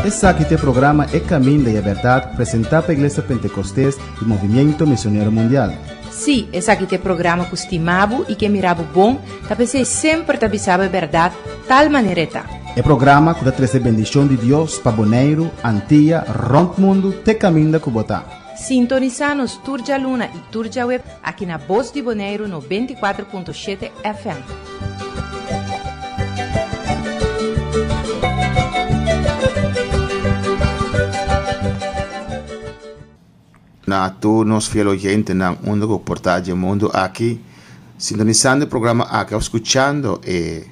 Esaki ta e programa E Caminda y e Berdad presenta pa Iglesia Pentecostes y Movimiento Misionero Mundial. Sí, esaki ta e programa cu stima bo y ke mira bo bon, ta p'esey semper ta bisa bo e berdad tal manera e ta. E programa cu ta trece bendicion di Dios pa Boneiru, Antia, rond mundo te caminda cu bo ta. Sintonisá nos tur djaluna i tur djaweb aki na Bos di Boneiru 94.7 FM. Na tur nos fiel oyentenan unda ku por ta dje mundu aki, sintonisando e programa aki òf skuchando e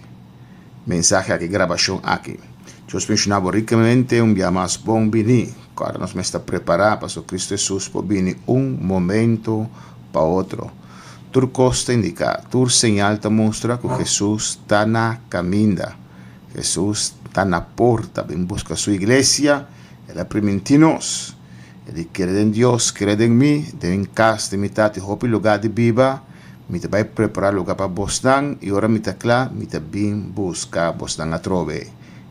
mensahe aki, grabashon aki. Dios benshoná bo rikamente un bia mas. Bon bini. Ku ora nos mester prepará pasobra Kristu Hesus por bini un momento pa otro. Tur kos ta indiká, tur señal ta mustra ku Hesus ta na kaminda. Hesus ta na porta bin buska su iglesia. El a primintí nos. E di, Kere den Dios, kere den mi, den kas di mi Tata hopi lugá di biba. Mi ta bai prepará lugá pa bosnan, i ora mi ta kla, mi ta bin buska bosnan atrobe.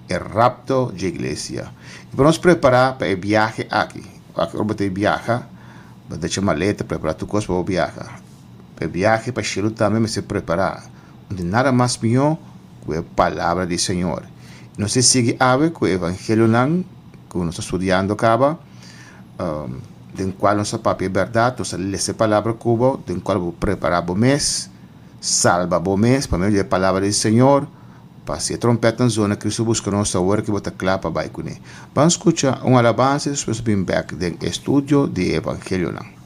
E rapto dje iglesia. I pa nos prepará pa e biahe aki. Wak ora bo ta biaha, bo ta echa maleta, prepará tur kos pa bo biaha. Pa e biahe pa shelu tambe mester prepará. No tin nada mas mihó ku e Palabra di Señor. I nos ta sigui awe ku e Evangelionan ku nos ta studiando kaba, den kual nos ta papia e bèrdat, nos ta lesa e Palabra ku bo, den kual bo prepará bo mes, salba bo mes pa medio di e Palabra di Señor. Pa si e trompetnan zona, Cristo busca nos awor ki bo ta cla pa bai cune. Ban scucha un alabansa y despues bin bek den e studio di e Evangelionan.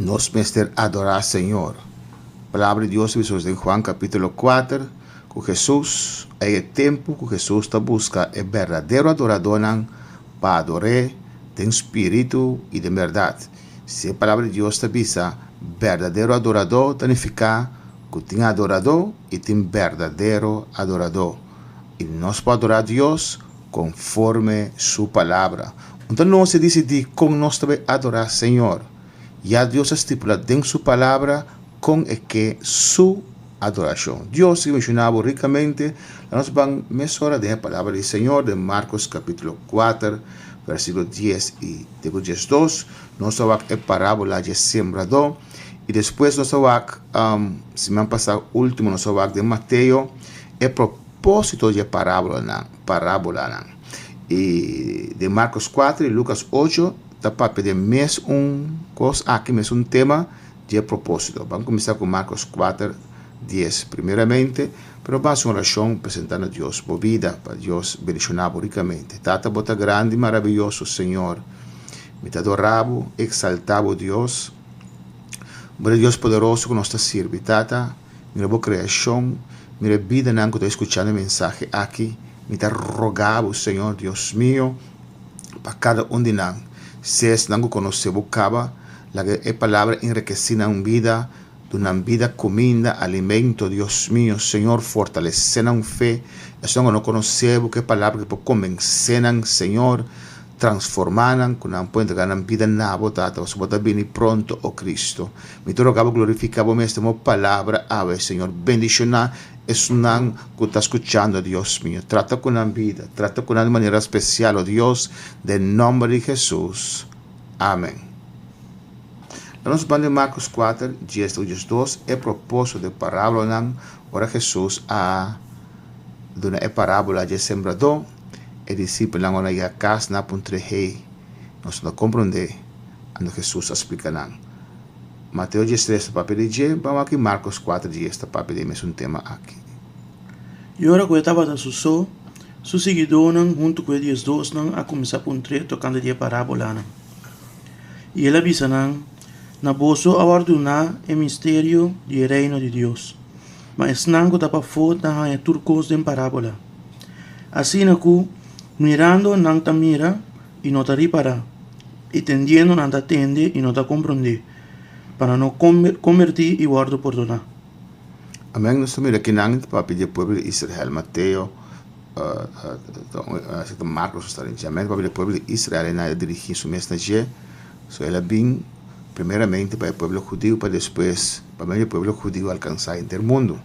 Nos mester adorá Señor. Palabra di Dios ta bisa nos den Juan capítulo 4 ku Hesus a yega e tempu ku Hesus ta buska e berdadero adoradónan pa ador'é den spiritu i den bèrdat. Si e Palabra di Dios ta bisa. Berdadero adoradó ta nifiká ku tin adoradó i tin berdadero adoradó. I nos por adorá Dios konforme su Palabra. Anto nos a disidí kon nos ta bai adorá Señor. Ya Dios a stipulá den su Palabra kon e ke su adorashon. Dios sigui menshoná bo rikamente. Laga nos ban mesora den e Palabra di Señor den Markos kapítulo kuater, versíkulo dies i te ku diesdos. Nos ta wak e parábola dje sembradó i despues nos ta wak, siman pasá último nos a wak den Mateo e propósito dje parábolanan, parábolanan. I den Markos kuater i Lukas ocho ta papia den mes un kos aki, mes un tema dje propósito. Ban kuminsá ku Markos kuater, dies primeramente, pero ban hasi un orashon presentá na Dios bo bida, pa Dios bendishoná bo rikamente. Tata, bo ta grandi i maraviyoso, Señor. Mi ta adorá bo, eksaltá bo, Dios. Bo ta e Dios poderoso ku nos ta sirbi. Tata, mira bo kreashon, mira e bidanan ku ta skuchando e mensahe aki. Mi ta rogá bo, Señor Dios mio, pa kada un di nan, sea esnan ku konosé bo kaba, laga e palabra enrekesí nan bida, Duna nan bida kuminda, alimento, Dios mio, Señor, fortalesé nan fe, esnan ku no konosé bo, ku e palabra ki por kombensé nan, Señor, transformá nan, ku nan por entregá nan bida na bo, Tata, pasobra bo ta bini pronto, o Cristo. Mi ta roga bo glorifiká bo mes den bo palabra awe, Señor. Bendishoná esnan ku ta skuchando, Dios mio. Trata ku nan bida, trata ku nan di manera spesial, o Dios, den nòmber di Hesus. Amen. Na nos banda di Marcos kuater, dies te diesdos, e propósito di e parábolanan, ora Hesus a duna e parábola dje sembradó, e disipelnan ora yega kas nan a puntr'é, Hey, nos no ta komprondé? Anto Hesus a splika nan. Mateo diestres ta papia di dje, ban wak i Marcos kuater dies ta papia di e mesun tema aki. I ora ku e tabata su so, su siguidónan huntu ku e diesdosnan a kuminsá puntr'é tokante di e parábolanan. I el a bisa nan, Na boso a wòrdu duná e misterio di e Reino di Dios, ma esnan ku ta pafó ta haña tur kos den parábola. Asina ku, mirando nan ta mira i no ta ripará, i tendiendo nan ta tende i no ta komprondé, pa nan no kombertí i wòrdu pordoná. Amén. Nos ta mira kinan ta papia di e pueblo di Israel. Mateo, Marcos ta den dje. Amén. Ta papia di e pueblo di Israel i nan a dirigí su mes na dje. So el a bin primeramente pa e pueblo hudiu pa despues pa medio di e pueblo hudiu alkansá henter mundu.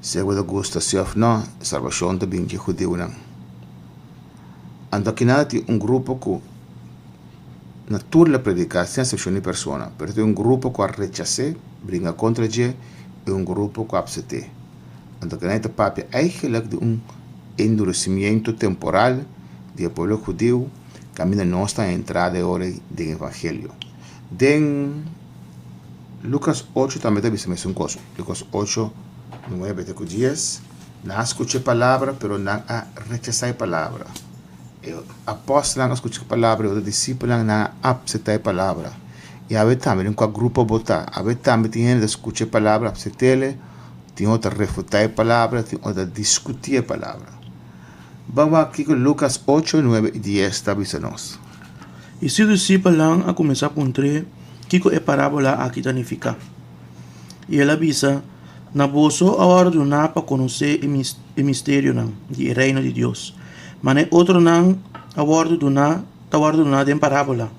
Sea bo ta gusta si òf nò, salbashon ta bin dje hudiunan. Anto akinan tin un grupo ku na tur el a prediká sin asepshon di persona, pero tin un grupo ku a rechas'é, bringa kontra dje, i un grupo ku a apsept'é. Anto kinan e ta papia eigenlijk di un endurecimiento temporal di e pueblo hudiu kaminda nos ta entra den ora den evangelio. Den Lucas ocho tambe ta bisa mesun kos. Lucas ocho, nuebe te ku dies, Nan a skucha e palabra, pero nan a rechasá e palabra. E apòstelnan a skucha e palabra, e otro disipelnan nan a apseptá e palabra. I awe tambe den kua grupo bo ta, awe tambe tin hende ta skucha e palabra, apsept'el, Tin otro ta refutá e palabra, tin otro ta diskutí e palabra. Ban wak kiko Lukas ocho, nuebe i dies ta bisa nos. I su disipelnan a kuminsá puntr'é kiko e parábola aki ta nifiká. I el a bisa, Na boso a wòrdu duná pa konosé e misterionan di e Reino di Dios, ma na e otronan a wòrdu duná ta wòrdu duná den parábola,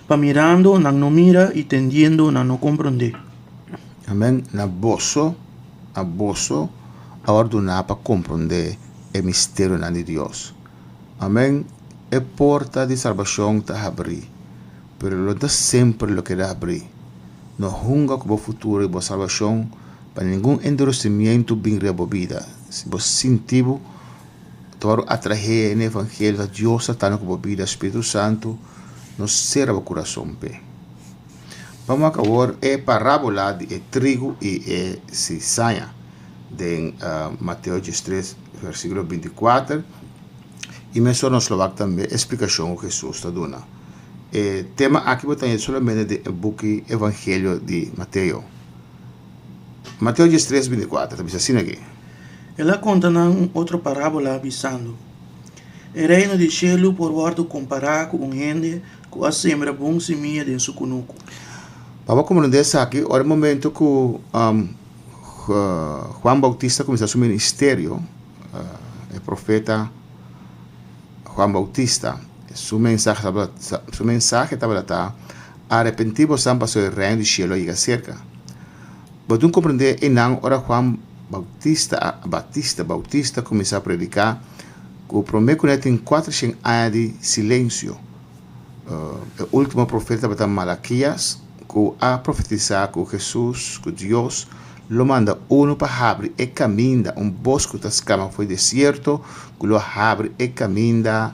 pa mirando nan no mira i tendiendo nan no komprondé. Amen. Na boso, na boso a ordená pa komprondé e misterionan di Dios. Amen. E porta di salbashon ta habrí, pero lo no ta semper lo keda habrí. No hunga ku bo futuro i bo salbashon pa ningun enduresimientu bin riba bo bida. Si bo sinti bo ta wòrdu atraé na e evangelio, ta Dios tratando ku bo bida, Spiritu Santu no sera bo kurason p'e. Vamos wak awor e parábola di e trigu i e sisaña den Mateo diestres versíkulo binti kuater i mesora nos lo wak tambe e splikashon ku Hesus ta duna. E tema aki bo ta haña solamente den e buki Evangelio di Mateo. Mateo diestres binti kuater ta bisa asina aki. El a konta nan un otro parábola bisando, E reino di shelu por wòrdu kompará ku un hende Ku a sembra bon simia den su kunuku. Pa bo komprondé esaki, ora e momento ku Juan Bautista kuminsá su ministerio, e profeta Juan Bautista, su mensahe tabata, su mensahe tabata ta, Arepentí bosan pasobra e Reino di Shelu a yega serka. Bo tin komprendé einan ora Juan Bautista, Batista, Bautista kuminsá prediká ku promé ku nan tin kuatershen aña di silensio. E último profeta tabata Malakias ku a profetisá ku Hesus, ku Dios, lo manda unu pa habri e kaminda, un bos ku ta sklama for di desierto ku lo habri e kaminda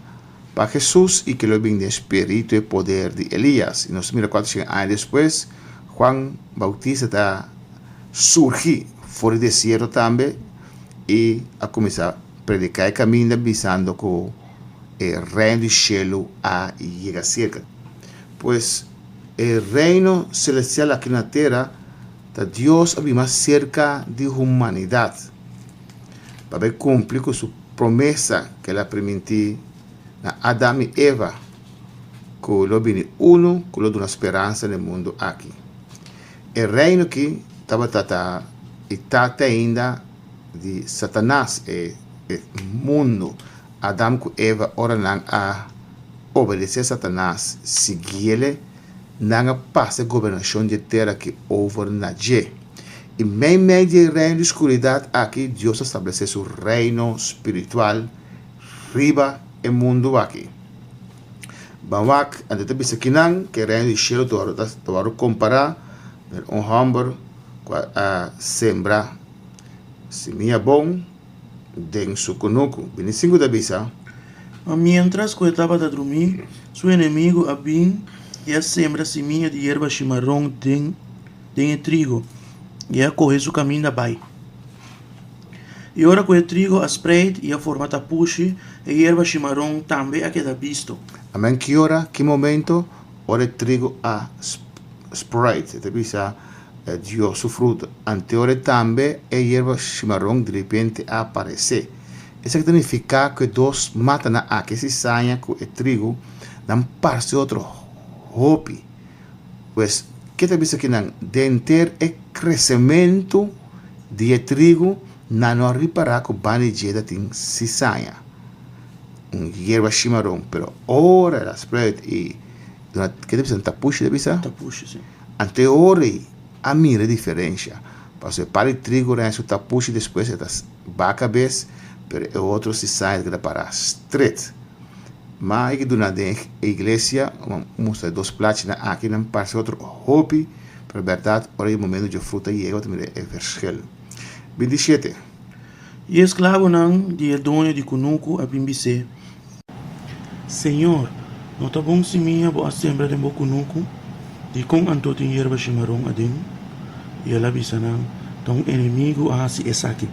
pa Hesus i ku lo bin den spiritu i poder di Elias. I nos mira kuatershen aña despues, Juan Bautista ta surgi for di desierto tambe i a kuminsá prediká e kaminda bisando ku e Reino di shelu a yega serka. Pues, e Reino selestial aki na tera ta Dios a bin mas serka di humanidat pa bai kumpli ku su promesa ku el a primintí na Adam i Eva ku lo bini unu ku lo duna speransa na e mundu aki. E Reino aki tabata ta i ta te ainda di Satanas, e mundu. Adam ku Eva ora nan a obedesé Satanas, siguiele, nan a pasa e gobernashon dje tera aki over na dje. I meimei di e reino di skuridat aki, Dios a stablesé su reino spiritual riba e mundu aki. Ban wak, anto ta bisa kinan ku e reino di shelu ta wòrdu kompará met un hòmber ku a sembra simia bon, den su kunuku. Bini sinku ta bisa. Ma miéntras ku e tabata drumí, su enemigu a bin i a sembra simia di yerba shimaron den den e trigo, i a kohe su kaminda bai. I ora ku e trigo a spreit i a forma tapushi, e yerba shimaron tambe a keda bisto. Amen. Ki ora, ki momento? Ora e trigo a spreit, e ta bisa, Dios su fruta. Anteore tambe e yerba shimaron direpente a aparesé. Esaki ta nifiká ku e dos matanan aki, e sisaña ku e trigu, nan parse otro hopi. Pues, ke ta bisa kinan? Denter e kresementu di e trigu, nan no a ripará ku banda di dje ta tin sisaña, un yerba shimaron. Pero ora el a spread i duna, ke ta bisa? Tapushi ta bisa? Tapushi, si. Anto e ora ei a mira e diferensha, pasobra e par di trigo rei su tapushi despues e ta baha kabes, pero e otro sisaña ta keda pará stret. Ma e duna den e iglesia, mustra e dos plachinan aki, nan parse otro hopi, pero bèrdat ora e momento dje fruta yega bo ta mira e verschil. 27. I e esklabonan di e doño di kunuku a bin bis'é, Señor, no ta bon simia bo a sembra den bo kunuku? Dikon anto tin yerba shimaron aden? I el a bisa nan, Ta un enemigu a hasi esaki.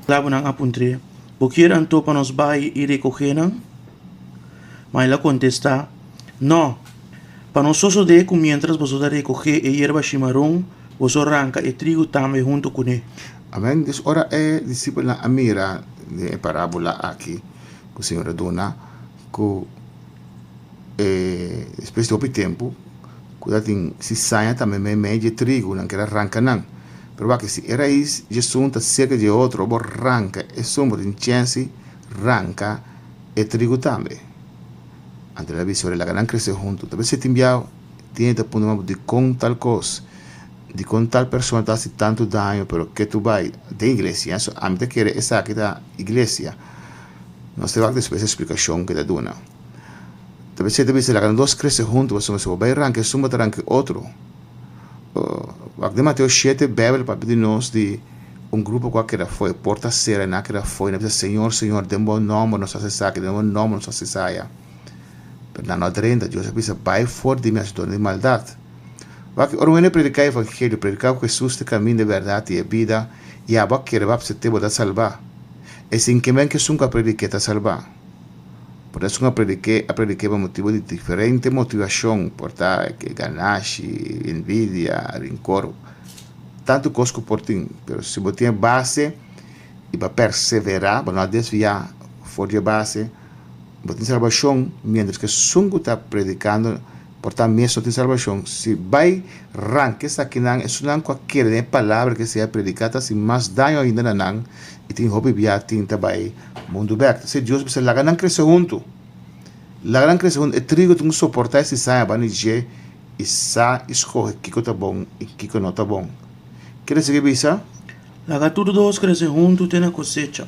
Esklabonan a puntr'é, Bo kier anto pa nos bai i rekogé nan? Ma el a kontestá, No, pa no sosodé ku miéntras boso ta rekogé e yerba shimaron, boso ranka e trigu tambe huntu kuné. Amen. Dus ora e disipelnan a mira den e parábola aki ku Señor a duna, ku e despues di hopi tempu ku ta tin sisaña tambe meimei dje trigu, nan keda ranka nan. Pero wak si e rais dje esun ta serka dje otro, bo ranka esun, bo tin chènsi ranka e trigu tambe. Anto el a bisa ora e laga nan krese huntu. Ta bes e tin bia tin e ta puntra bo dikon tal kos. Dikon tal persona ta hasi tantu daño pero ke tu bai den iglesia? So ami ta kere esaki ta iglesia. Nos ta wak despues e splikashon ke ta duna. Ta p'esei ta bisa laga nan dos krese huntu pasobra si bo bai ranka esun bo ta ranka e otro. Wak den Mateo shete Beibel papia di nos di un grupo ku a keda afó e porta sera i nan a keda afó i nan a bisa Señor Señor den bo nòmber nos hasi esaki den bo nòmber nos hasi esaya. Pero nan no a drenta. Dios a bisa bai for di mi hasidornan di maldat. Wak, ora un hende prediká e evangelio, prediká ku Hesus ta e kaminda, e bèrdat i e bida, i abo a kere bapsa te bo ta salbá. E sin ke men ku esun ku a predik'é ta salbá. Por ta esun a predik'é, a predik'é pa motibu di diferente motivashon, por ta ke ganashi, envidia, rinkor, tantu kos ku por tin. Pero si bo tin e base i bo a perseverá, bo no a desviá for di e base, bo tin salbashon, miéntras ku esun ku ta predikando. Por ta mes no tin salbashon. Si bai ranka esakinan, esunnan ku a kere den e palabra ku esei a prediká ta hasi mas daño ainda na nan i tin hopi bia tin ta bai mundu bèk. P'esei Dios bisa, Laga nan krese huntu. Laga nan krese huntu. E trigo tin ku soportá e sisaña banda di dje i sa i skohe kiko ta bon i kiko no ta bon. Kere sigui bisa? Laga tur dos krese huntu te na kosecha.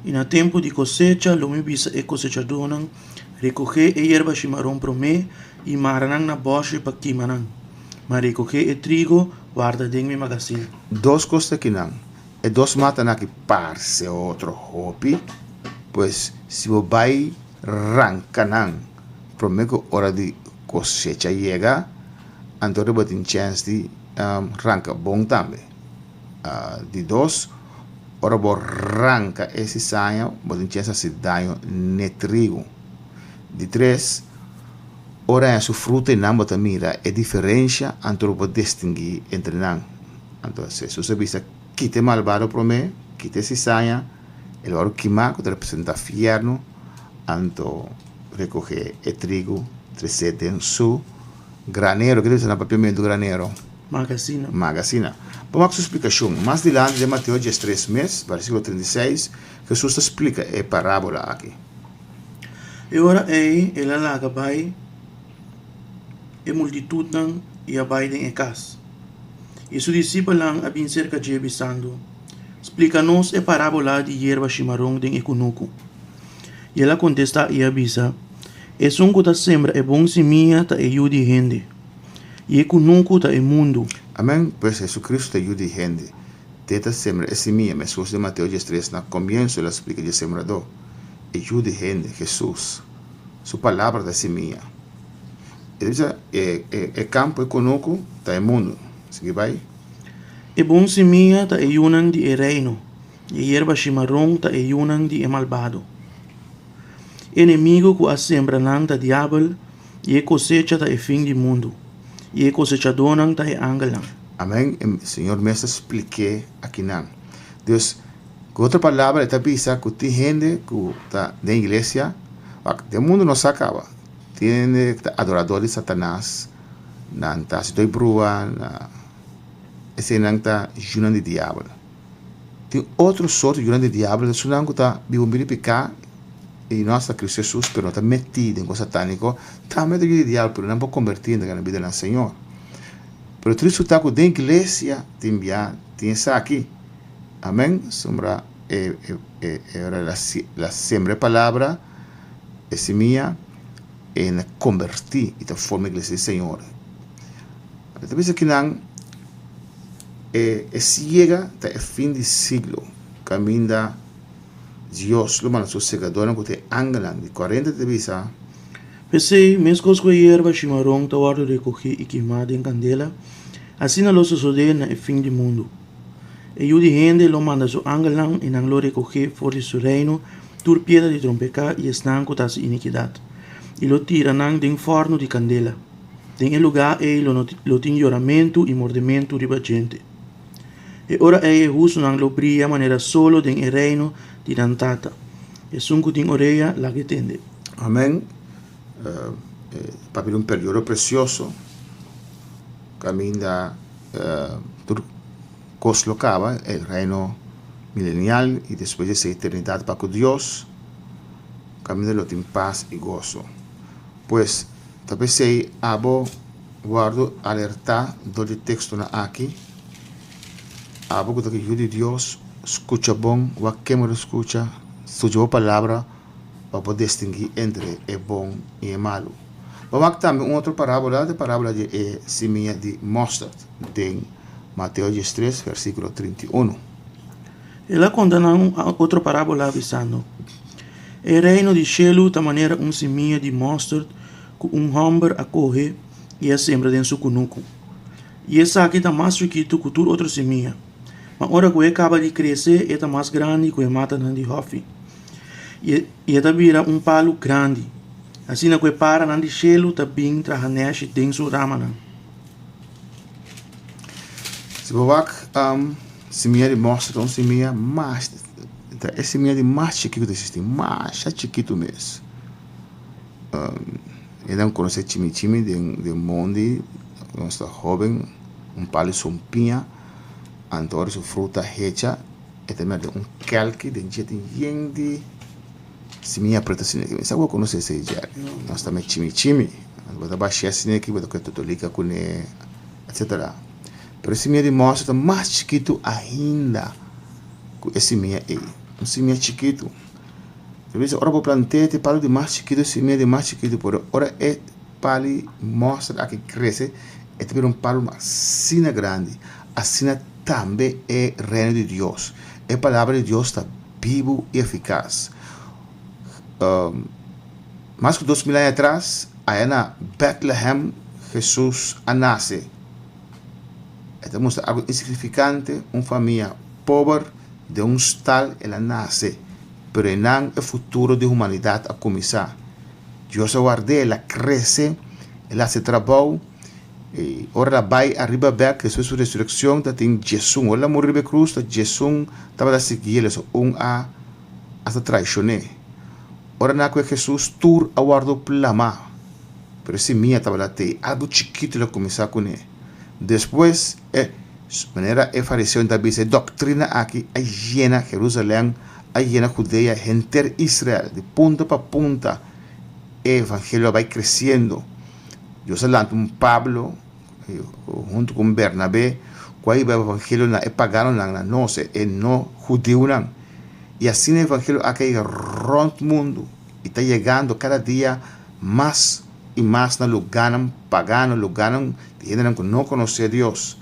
I na tempu di kosecha lo mi bisa e kosechadónan, Rekogé e yerba shimaron promé i mara nan na bòshi pa kima nan, ma rekogé e trigo warda den mi magasin. Dos kos ta kinan, e dos matanan aki parse otro hopi, pues si bo bai ranka nan promé ku ora di kosecha yega, anto bo tin chèns di ranka bon tambe. Di dos, ora bo ranka e sisaña, bo tin chèns hasi daño n'e trigu. Di tres, ora haña su fruta i nan bo ta mira e diferensha, anto lo por distinguí entre nan. Anto Hesus a bisa, Kita e malbado promé, kita e sisaña, e lo wòrdu kimá ku ta representá fièrnu, anto rekohé e trigu, tres'é den su granero. Ke ta bisa na papiamentu granero? Magasina. Magasina. Pa wak su splikashon, mas dilanti den Mateo diestres mes, versikulo 36, Hesus ta splika e parábola aki. E ora ei el a laga bai e multitutnan i a bai den e kas. I su disipelnan a bin serka dje bisando, Splika nos e parábola di yerba shimaron den e kunuku. I el a kontestá i a bisa, Esun ku ta sembra e bon simia ta e Yu di hende. I e kunuku ta e mundu. Amen, pues Jesucristo ta Yu di hende. Te ta sembra e simia, meskos den Mateo diestres na komienso el a splika dje sembradó, e Yu di hende, Jesus. Su palabra ta e simia. E ta bisa e e kampo, e kunuku, ta e mundu. Sigui bai. E bon simia ta e yunan di e reino, i e yerba shimaron ta e yunan di e malbado. E enemigu ku a sembra nan ta diabel, i e kosecha ta e fin di mundu, i e kosechadónan ta e angelnan. Amèn, e Señor mes ta splik'é akinan. Dus, ku otro palabra e ta bisa ku tin hende ku ta den iglesia, wak, den mundu no sa kaba, tin hende ku ta adoradó di Satanas, nan ta hasi doi brua, na eseinan ta yunan di diabel. Tin otro sorto di yunan di diabel, esunnan ku ta biba un bida di piká i no asta Kristu Hesus, pero no ta metí den kos satániko, tambe ta yu di diabel, pero nan por kombertí i entrega nan bida na Señor. Pero tristu ta ku den iglesia tin bia tin esaki. Amèn. Sombra e e e ora el a sembra e palabra, e simia, e na kombertí i ta forma iglesia di Señor. Ta bisa kinan e e siega ta e fin di siglo kaminda Dios lo manda su segadornan ku ta e angelnan di kuarenta ta bisa. P'esei, meskos ku e yerba shimaron ta wòrdu rekogí i kimá den kandela, asina lo sosodé na e fin di mundu. E Yu di hende lo manda su angelnan i nan lo rekogé for di su reino tur piedra di trompeká i esnan ku ta hasi inikidat, i lo tira nan den fòrnu di kandela. Den e lugá ei lo no lo tin yoramentu i mordementu riba djente. E ora ei e hustunan lo bria manera solo den e reino di nan Tata. Esun ku tin orea, laga e tende. Amen. E papia di un periodo precioso caminda tur cos lo caba, e reino milenial y despues di esey eternidad pa cu Dios, caminda lo tin paz y gozo. Pues, ta p'esei abo wòrdu alertá dor di tekstonan aki, Abo ku ta yu di Dios, skucha bon wak ken bo ta skucha, studia bo palabra pa bo distinguí entre e bon i e malu. Bo wak tambe un otro parábola, ta e parábola di e simia di mòstert den Mateo diestres, versíkulo 31. El a konta nan un otro parábola bisando, E Reino di shelu ta manera un simia di mòstert ku un hòmber a kohe i a sembra den su kunuku. I esaki ta mas chikitu ku tur otro simia, ma ora ku e kaba di krese e ta mas grandi ku e matanan di hòfi, i e ta bira un palu grandi, asina ku e paranan di shelu ta bin traha nèshi den su ramanan. Si bo wak simia di mòster ta un simia mas ta e simia di mas chikitu ku ta existi masha chikitu mes. Hende konosé chimichimi den den mondi, nos ta hóben, un palu sumpiña, anto ora su fruta hecha e ta mete un kèlki den dje tin yen di simia pretu asina aki. Mi sa ku bo konosé esei Jerry. Nos ta mete chimichimi, bo ta bashia asina aki, bo ta kue totolika kuné, etsetera. Pero e simia di mòster ta mas chikitu ainda ku e simia ei, un simia chikitu. Ta bisa ora bo plant'é te palu di mas chikitu, simia di mas chikitu, pero ora e palu mòster aki krese e ta bira un palu asina grandi. Asina tambe e Reino di Dios. E Palabra di Dios ta bibu i efikas. Mas ku 2000 aña atras, aya na Bètlehèm Hesus a nase. E ta mustra algu insignifikante, un famia pober den un stal el a nase, pero einan e futuro di humanidat a kuminsá. Dios a ward'é, el a krese, el a hasi trabou, i ora el a bai ariba bèk despues di su resurekshon ta tin djesun. Ora el a muri riba e krus ta djesun tabata sigui el, eso un a hasta traishon'é. Ora nan a kohe Hesus tur a wòrdu plamá. Pero e simia tabata tei, algu chikitu lo kuminsá kuné. Despues, e manera e fariseonan ta bisa, e doktrina aki a yena Jerusalèm, a yena Judea, henter Israel, di punta pa punta e evangelio a bai kresiendo. Dios a lanta un Pablo huntu ku un Bernabé ku a hiba e evangelio na e paganonan, na nos, e no hudiunan. I asina e evangelio aki a yega rònt mundu i ta yegando kada dia mas i mas na lugánan pagano, lugánan di hendenan ku no konosé Dios.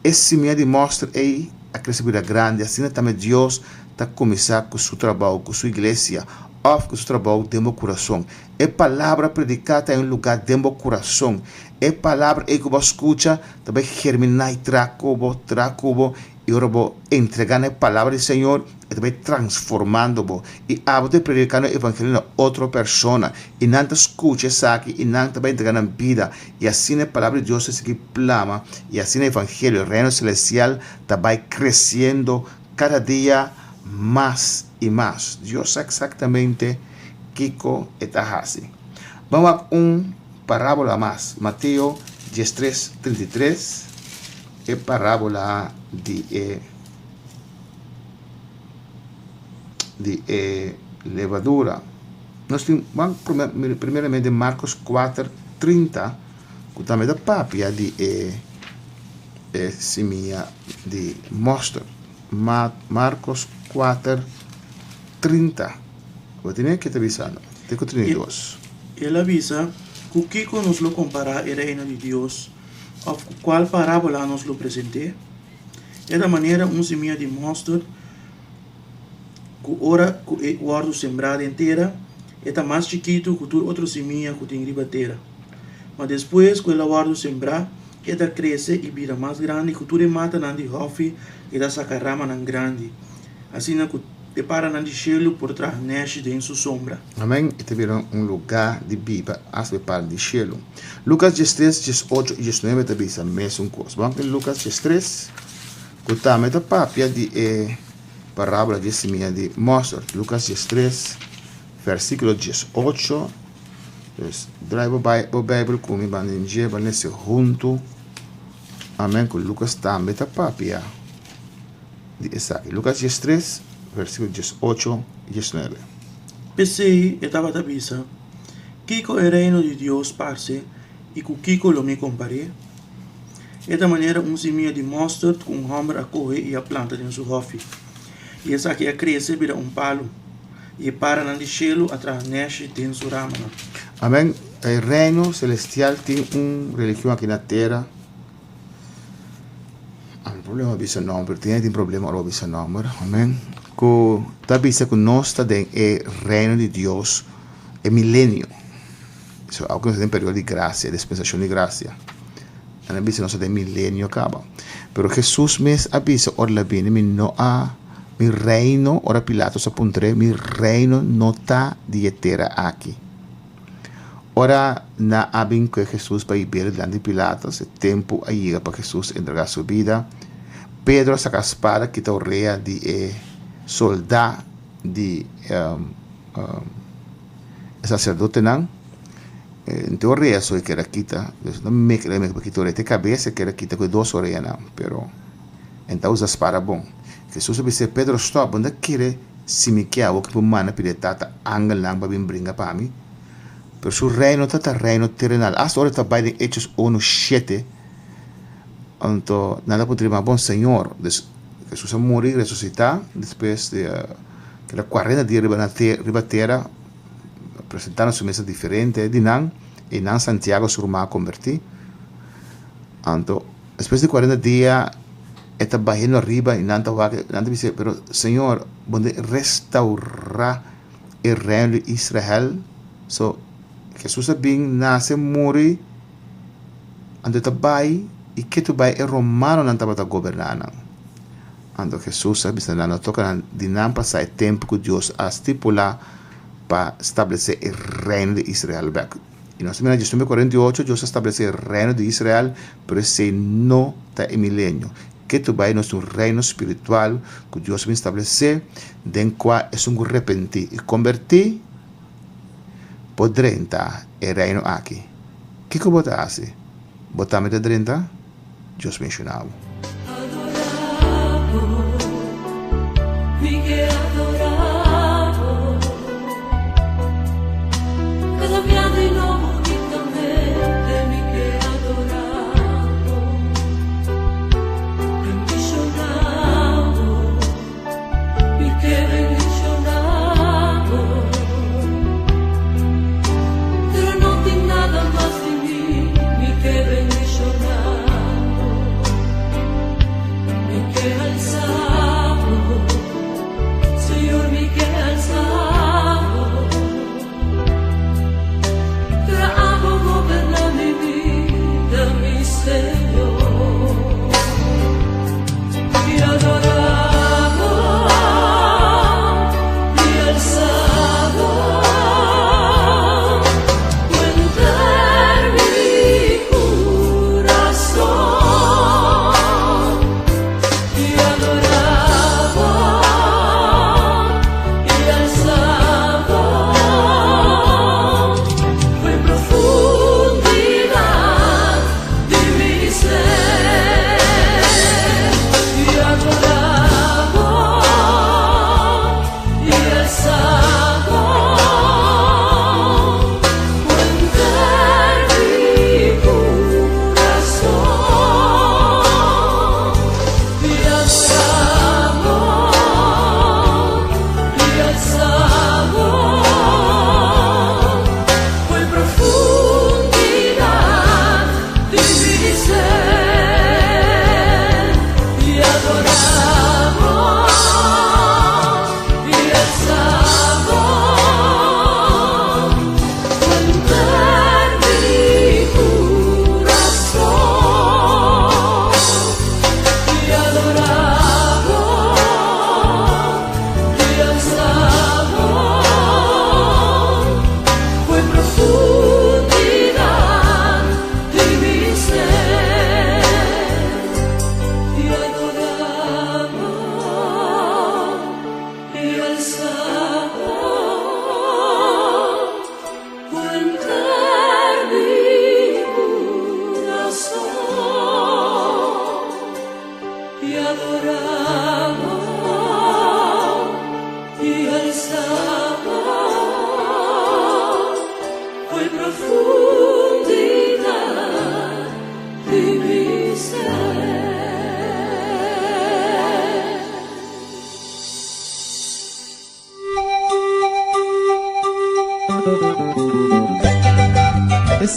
E simia di mòster ei a krese bira grandi, asina tambe Dios ta kuminsá ku su trabou, ku su iglesia, òf ku su trabou den bo kurason. E palabra prediká ta en lugá den bo kurason. E palabra ei ku bo a skucha ta bai germiná i traha ku bo, traha ku bo, I ora bo entregá na e Palabra di Señor, e ta bai transformando bo. I abo ta predicando e Evangelio na otro persona, i nan ta scucha esaki, i nan ta bai entregá nan bida. I asina e Palabra di Dios ta sigui plama, i asina e Evangelio, e Reino Celestial, ta bai creciendo cada dia mas i mas. Dios sa exactamente kico e ta haci. Ban wak un parábola mas, Mateo 13, 33. E parábola di e di e levadura. Nos tin ban primeramente Marcos 4, 30 ku tambe ta papia di e e simia di mòster. Marcos 4, 30. Bo tene ke ta bisa no? Te ku 32. El a bisa, Ku kiko nos lo kompará e Reino di Dios? Òf ku kual parábola nos lo present'é? E ta manera un simia di mòsterd ku ora ku e wòrdu sembrá den tera, e ta mas chikitu ku tur otro simia ku tin riba tera. Ma despues ku el a wòrdu sembrá, e ta krese i bira mas grandi ku tur e matanan di hòfi i ta saka ramanan grandi, asina ku E paranan di shelu por traha nèshi den su sombra. Amen, e ta bira un lugá di biba asta e para di shelu. Lukas 13, 18 i 19 ta bisa mesun kos. Ban den Lukas 13, ku tambe ta papia di e parábola di e simia di mòsterd. Lukas 13, versíkulo 18. Dus, drai bo bo Beibel ku mi, ban den dje, ban lesa huntu. Amen, ku Lukas tambe ta papia. di esaki. Lukas 13, versíkulo 18 i 19. P'esei e tabata bisa, Kiko e Reino di Dios parse i ku kiko lo mi kompar'é? E ta manera un simia di mòsterd ku un hòmber a kohe i a planta den su hòfi. I esaki a krese bira un palu, i e paranan di shelu a traha nèshi den su ramanan. Amèn. E Reino selestial tin un religion aki na tera. Ami problema bisa nomber, tin tin problema ora bo bisa nomber, amen. Ku ta bisa ku nos ta den e reino di Dios, e milenio. So awe nos ta den periodo di grasia, dispensashon di grasia. Nan a bisa nos ta den milenio kaba. Pero Jesus mes a bisa ora el a bini, mi no a, mi reino, ora Pilatos a puntr'é, mi reino no ta di e tera aki. Ora nan a bin ku Hesus pa hib'el dilanti di Pilatos, e tempu a yega pa Hesus entregá su bida. Pedro a saka spada kita orea di e soldá di e saserdotenan. N te orea so e keda kita, dus no mek el a mek pa kita orea, te kabes e keda kita ku e dos oreanan, pero e ta usa spada bon. Hesus a bis'é, Pedro, stòp, bo no ta kere si mi ke awor ki bo manda pidi e Tata angelnan pa bin bringa pa mi? Pero su reino ta ta reino terenal. Asta ora e ta bai den Hechos unu shete, anto nan ta puntra, Ma bon, Señor, dus Hesus a muri, resusitá, despues di keda kuarenta dia riba tera, presentando su mes diferente di nan, i nan Santiago su ruman a kombertí. Anto, despues di kuarenta dia, e ta bayendo ariba i nan ta wak, nan ta bisa, pero Señor, bo no restaurá e reino di Israel? So, Hesus a bin, nase, muri, anto e ta bai, i ke tu bai e romanonan tabata goberná nan. Anto Hesus a bisa nan, No toka nan di nan pasa e tempu ku Dios a stipulá pa stablesé e reino di Israel bèk. I nos ta mira diesnuebe 48, Dios a stablesé e reino di Israel, pero esei no ta e milenio. Ke tu bai nos tin un reino spiritual ku Dios a bin stablesé, den kua esun ku repentí i kombertí por drenta e reino aki. Kiko bo ta hasi? Bo tambe ta drenta? Dios benshoná bo.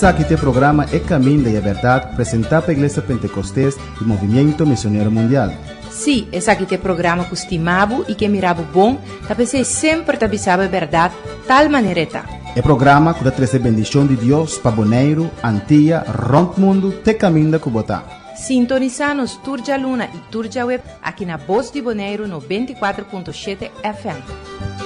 Esaki ta e programa E Caminda y e Berdad presenta pa Iglesia Pentecostes y Movimiento Misionero Mundial. Sí, esaki ta e programa ku stima bo i ke mira bo bon, ta p'esei semper ta bisa bo e bèrdat tal manera e ta. E programa ku ta trese bendishon di Dios pa Boneiru, Antia, rònt mundu te kaminda ku bo ta. Sintonisá nos tur djaluna i tur djaweb aki na Bos di Boneiru 94.7 FM.